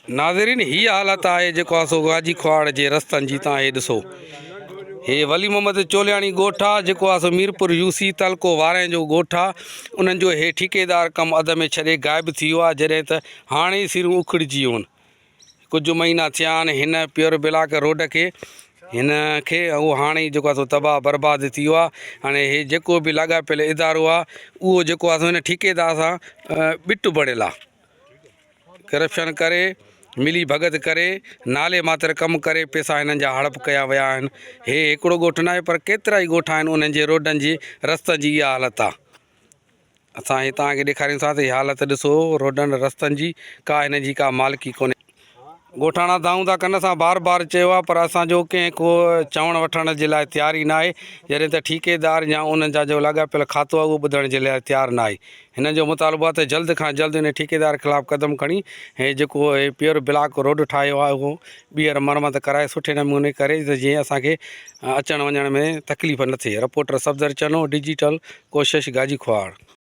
ناظرين هي حالت آهي جيڪو آ سو گاجي کواڙ جي رستن جي تان هي ڏسو هي ولي محمد چولياڻي ڳوٺ آ جيڪو آ سو ميرپور يو سي تعلقو وارين جو ڳوٺ آ انهن جو هي ٺيڪيدار ڪم اڌ ۾ ڇڏي غائب ٿي ويو آ جڏهن ته هاڻي ئي سرون اکڙجي ويون ڪجهه مهينا ٿيا آهن هن پيور بلاڪ روڊ کي هن کي اهو هاڻي ئي جيڪو آ سو تباهه برباد ٿي ويو آ هاڻي هي جيڪو به لاڳاپيل ادارو آ اهو جيڪو آ سو هن ٺيڪيدار سان ٻٽ بڻيل آ ڪرپشن ڪري، ملي ڀڳت ڪري، نالي ماتر ڪم ڪري پئسا هنن جا هڙپ ڪيا ويا آهن. هي هڪڙو ڳوٺ ناهي پر ڪيترائي ڳوٺ آهن انهن جي روڊن جي رستن جي اها حالت آ. اسان هي توهان کي ڏيکاريون ٿا ته هي حالت ڏسو روڊن رستن جي ڪا هنن جي ڪا مالڪي ڪونهي. ڳوٺاڻا دانهون ٿا ڪن اسان بار بار چيو آهي پر اسان جو ڪنهن ڪو چوڻ وٺڻ جي لاء تيار ئي ناهي جڏهن ته ٺيڪيدار يا انهن جا جو لاڳاپيل کاتو آهي اهو ٻڌڻ جي لاء تيار ناهي هنن جو مطالبو آهي ته جلد کان جلد ان ٺيڪيدار خلاف قدم کڻي هي جيڪو هي پيور بلاڪ روڊ ٺاهيو آهي اهو ٻيهر مرمت ڪرائي سٺي نموني ڪري ته جيئن اسان کي اچڻ وڃڻ ۾ تڪليف نه ٿئي رپورٽر صفدر چنو ڊجيٽل ڪوشش گاجي کهاڙ.